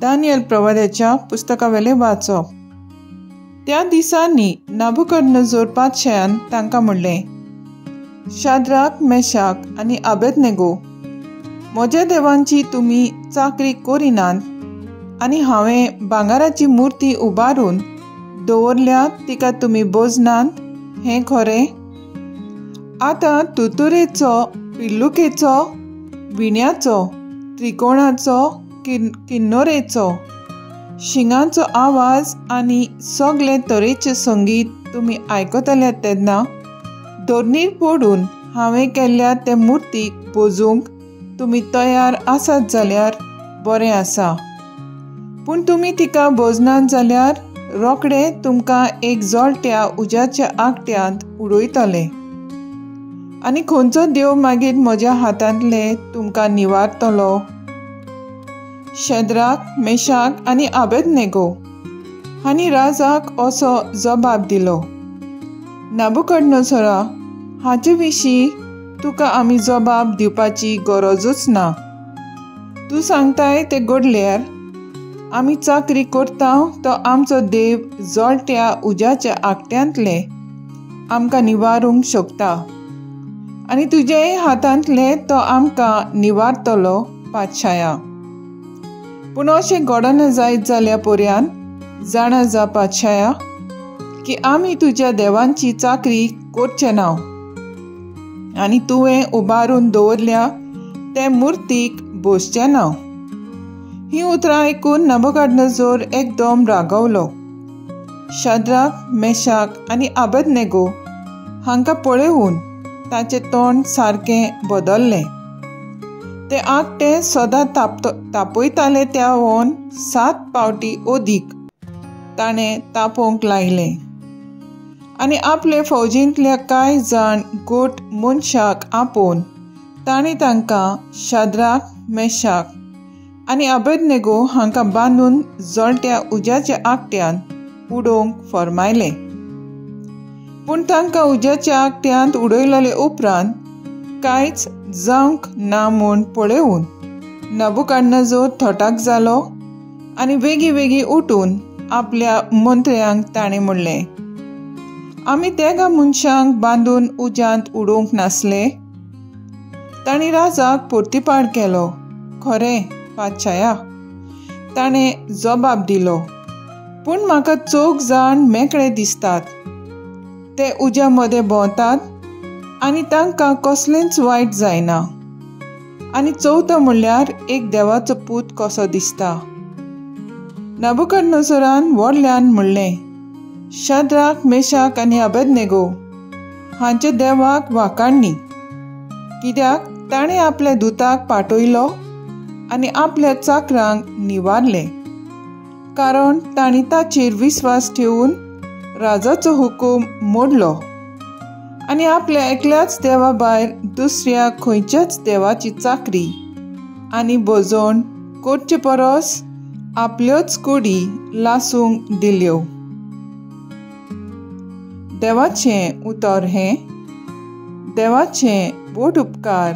Daniel प्रवाद्याच्या पुस्तकावेलें वाचप. त्या दिसांनी नाबुकदनेझर पातशायान तांकां म्हणलें, शाद्राक, मेशाक आनी आबेदनेगो, म्हज्या देवांची तुमी चाकरी करिनात आनी हांवें भांगराची मुर्ती उबारून दवरल्या तिका तुमी बोजनात हें खरें? आतां तुतुरेचो, पिल्लुकेचो, विण्याचो, त्रिकोणाचो, किन्नोरेचो, शिंगांचो आवाज आनी सगळे तरेचें संगीत तुमी आयकतले तेन्ना धरणीर पडून हांवें केल्ल्या ते मुर्तीक बोजूंक तुमी तयार आसात जाल्यार बरें आसा, पूण तुमी तिका बोजनात जाल्यार रोखडे तुमकां एक जळट्या उज्याच्या आगट्यांत उडयतले आनी खंयचो देव मागीर म्हज्या हातांतले तुमकां निवारतलो. शेद्राक, मेशाक आनी आबेदनेगो हांणी राजाक असो जबाब दिलो, नाबुकदनेझरा, हाचे विशीं तुका आमी जबाब दिवपाची गरजूच ना. तूं सांगताय तें घडल्यार आमी चाकरी करता तो आमचो देव जळट्या उज्याच्या आगट्यांतले आमकां निवारूंक शकता आनी तुजेय हातांतले तो आमकां निवारतलो पातशाया. पूण अशें घडना जायत जाल्या पर्यान जाणा जा पातशाया की आमी तुज्या देवांची चाकरी करचे ना आनी तुवें उबारून दवरल्या ते मुर्तीक बसचें ना. ही उतरां आयकून नाबुकदनेझर एकदम रागवलो. शाद्राक, मेशाक आनी आबेदनेगो हांकां पळोवन ताचें तोंड सारकें बदल्लें. ते आगटें सदां तापयताले त्यावन 7 पावटी अदीक ताणें तापोवंक लायलें आनी आपले फौजींतल्या कांय जाण गोट मनशाक आपोवन ताणें तांकां शाद्राक, मेशाक आनी आबेदनेगो हांकां बांदून जळट्या उज्याच्या आगट्यांत उडोवंक फर्मायलें. पूण तांकां उज्याच्या आगट्यांत उडयले उपरांत कांयच जावंक ना म्हूण पळोवन नाबुकदनेझर थटाक जालो आनी वेगीं वेगीं उठून आपल्या मंत्र्यांक ताणें म्हणलें, आमी तेगा मनशांक बांदून उज्यांत उडोवंक नासले? तांणी राजाक परतीपाड केलो. खरें पातशाया, ताणें जबाब दिलो, पूण म्हाका 4 जाण मेकळे दिसतात. ते उज्या मदें भोंवतात आनी तांकां कसलेंच वायट जायना आनी चवथो म्हणल्यार एक देवाचो पूत कसो दिसता. नाबुकदनेझरान व्हडल्यान म्हणलें, शाद्राक, मेशाक आनी आबेदनेगो हांच्या देवाक वाखाणणी, कित्याक ताणें आपल्या दुताक पाठयलो आनी आपल्या चाकरांक निवारले, कारण तांणी ताचेर विस्वास ठेवून राजाचो हुकूम मोडलो आनी आपल्या एकल्याच देवा भायर दुसऱ्या खंयच्याच देवाची चाकरी आनी भजण करचे परस आपल्योच कुडी लासूंक दिल्यो. देवाचें उतर हें. देवाचें बोट उपकार.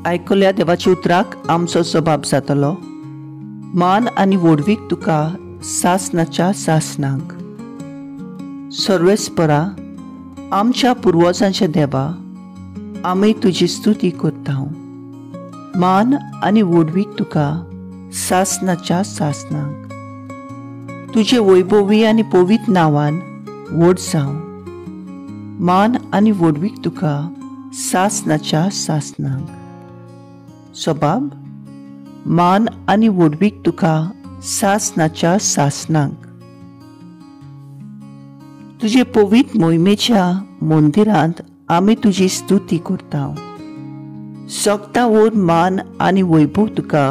आयकल्या देवाच्या उतराक आमचो जबाब जातलो. मान आनी व्हडवीक तुका सासनाच्या सासनाक. सर्वेस्परा, आमच्या पुर्वजांच्या देवा, आमी तुजी स्तुती करता. मान आनी व्हडवीक तुका सासनाच्या सासनाक. तुजे वैभवी आनी पवित्र नांवान व्हड जावं. मान आनी व्हडवीक तुका सासनाच्या सासनाक. सबाब, मान आनी व्हडवीक तुका सासनाच्या सासनाक. तुजे पवित्र मोहिमेच्या मंदिरांत आमी तुजी स्तुती करता. सगता वयर मान आनी वैभव तुका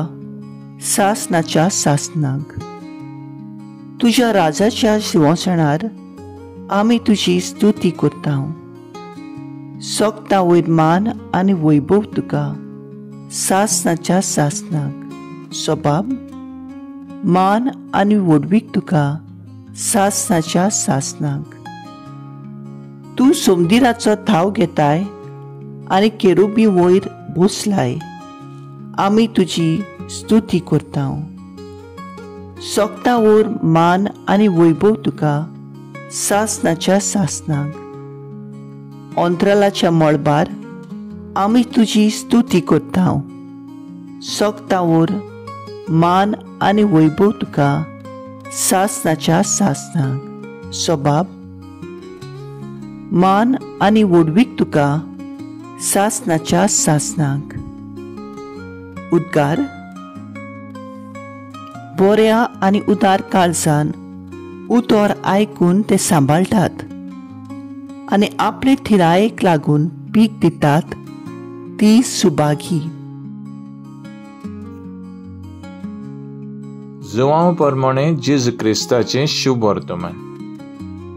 सासनाच्या सासनाक. तुज्या राजाच्या शिंवासनार आमी तुजी स्तुती करता. सगता वयर मान आनी वैभव तुका सासनाच्या सासनाक. सबाब, मान आनी व्हडवीक तुका सासनाच्या सासनाक. तूं सोमदिराचो थाव घेताय आनी केरुबी वयर बसलाय. आमी तुजी स्तुती करता. सोगतावोर मान आनी वैभव तुका सासनाच्या सासनाक. अंतराळाच्या मळबार आमी तुजी स्तुती करता. सोगतावोर मान आनी वैभव तुका सासनाच्या सासनाक. सबाब मान आनी व्हडवीक तुका सासनाच्या सासनाक. उद्गार. बऱ्या आनी उदार काळजान उतर आयकून ते सांबाळटात आनी आपले थिरायेक लागून पीक दितात ती सुभागी. जुवांव प्रमाणे जेजू क्रिस्ताचें शुभ वर्तमान.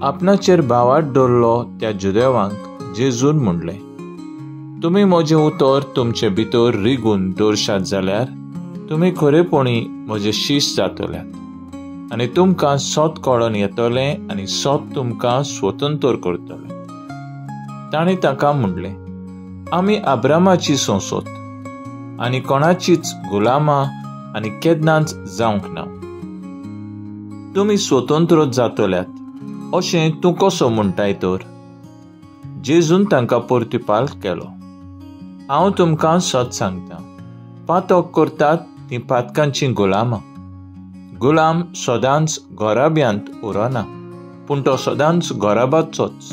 आपणाचेर भावार्थ दवरलो त्या जुदेवांक जेजून म्हणलें, तुमी म्हजें उतर तुमचे भितर रिगून दवरशात जाल्यार तुमी खरेपणी म्हजे शीश जातल्यात आनी तुमकां सत कळोन येतलें आनी सत तुमकां स्वतंत्र करतलें. ताणें ताका म्हणलें, आमी अब्रामाची संसद आनी कोणाचीच गुलामां आनी केन्नाच जावंक ना. तुमी स्वतंत्र जातल्यात अशें तूं कसो म्हणटाय तर? जेजून तांकां प्रतिपाल केलो, हांव तुमकां सत सांगता, पातक करतात तीं पातकांचीं गुलामां. गुलाम सदांच घराब्यांत उरना, पूण तो सदांच घराब्याचोच.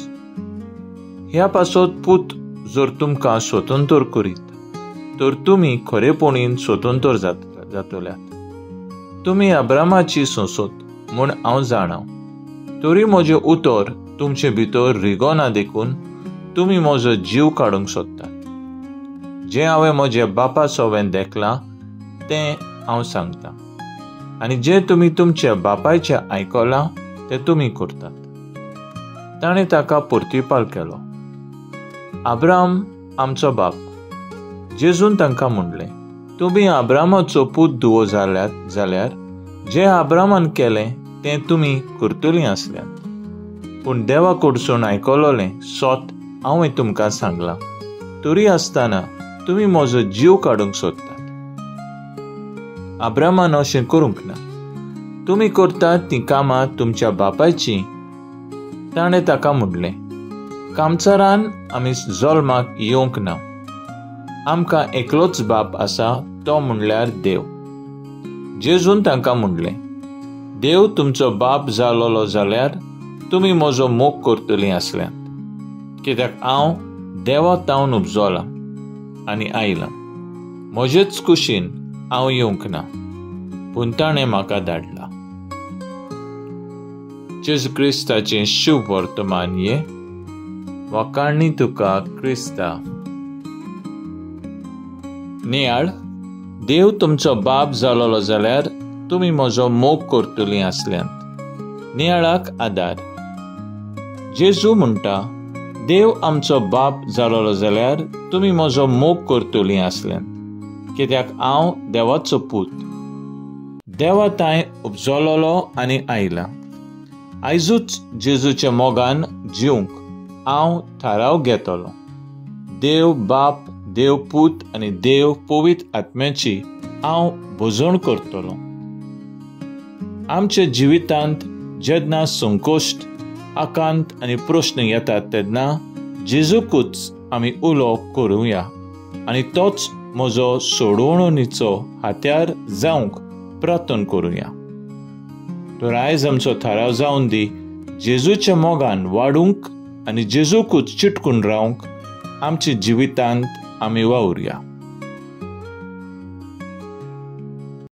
ह्या पासत पूत जर तुमकां स्वतंत्र करीत तर तुमी खरेपणीन स्वतंत्र जातल्यात. तुमी अब्रामाची संसद म्हूण हांव जाणा, तरी म्हजें उतर तुमचे भितर रिगोना देखून तुमी म्हजो जीव काडूंक सोदतात. जें हांवें म्हज्या बापा सोवें देखलां तें हांव सांगता आनी जें तुमी तुमच्या बापायचें आयकलां तें तुमी करतात. ताणें ताका प्रतिपाल केलो, अब्राम आमचो बाप. जेजून तांकां म्हणलें, तुमी अब्रामाचो पूत धुवो जाल्यात जाल्यार जें अब्रामान केलें तें तुमी करतलीं आसल्यात. पूण देवा कडसून आयकलोलें सत हांवें तुमकां सांगलां, तरी आसतना तुमी म्हजो जीव काडूंक सोदतात. अब्रामान अशें करूंक ना. तुमी करतात तीं कामां तुमच्या बापायचीं. ताणें ताका म्हणलें, कामचारान आमी जल्माक येवंक ना, आमकां एकलोच बाप आसा, तो म्हणल्यार देव. जेजून तांकां म्हणलें, देव तुमचो बाप जालोलो जाल्यार तुमी म्हजो मोग करतलीं आसल्यात, कित्याक हांव देवा तावन उपजोलां आनी आयलां. म्हजेच कुशीन हांव येवंक ना, पूण ताणें म्हाका धाडला. जेजू क्रिस्ताचें शुभ वर्तमान ये. वाकाणी तुका क्रिस्ता. नियाळ. देव तुमचो बाप जालोलो जाल्यार तुमी म्हजो मोग करतलीं आसल्यात. नियाळाक आदार. जेजू म्हणटा, देव आमचो बाप जालोलो जाल्यार तुमी म्हजो मोग करतलीं आसल्यात, कित्याक हांव देवाचो पूत, देवा तांय उपजलोलो आनी आयला. आयजूच जेजूच्या मोगान जिवंक हांव थाराव घेतलो. देव बाप, देव पूत आनी देव पवित्र आत्म्याची हांव भजण करतलो. आमच्या जिवितांत जेन्ना संकोश्ट, आकांत आनी प्रश्न येतात तेन्ना जेजूकूच आमी उलो करुया आनी तोच म्हजो सोडवणुकीचो हात्यार जावंक प्रार्थना करुया. तर आयज आमचो थाराव जावन दी जेजूच्या मोगान वाडूंक आनी जेजूकूच चिटकून रावंक आमच्या जिवितांत आमी वावुरया.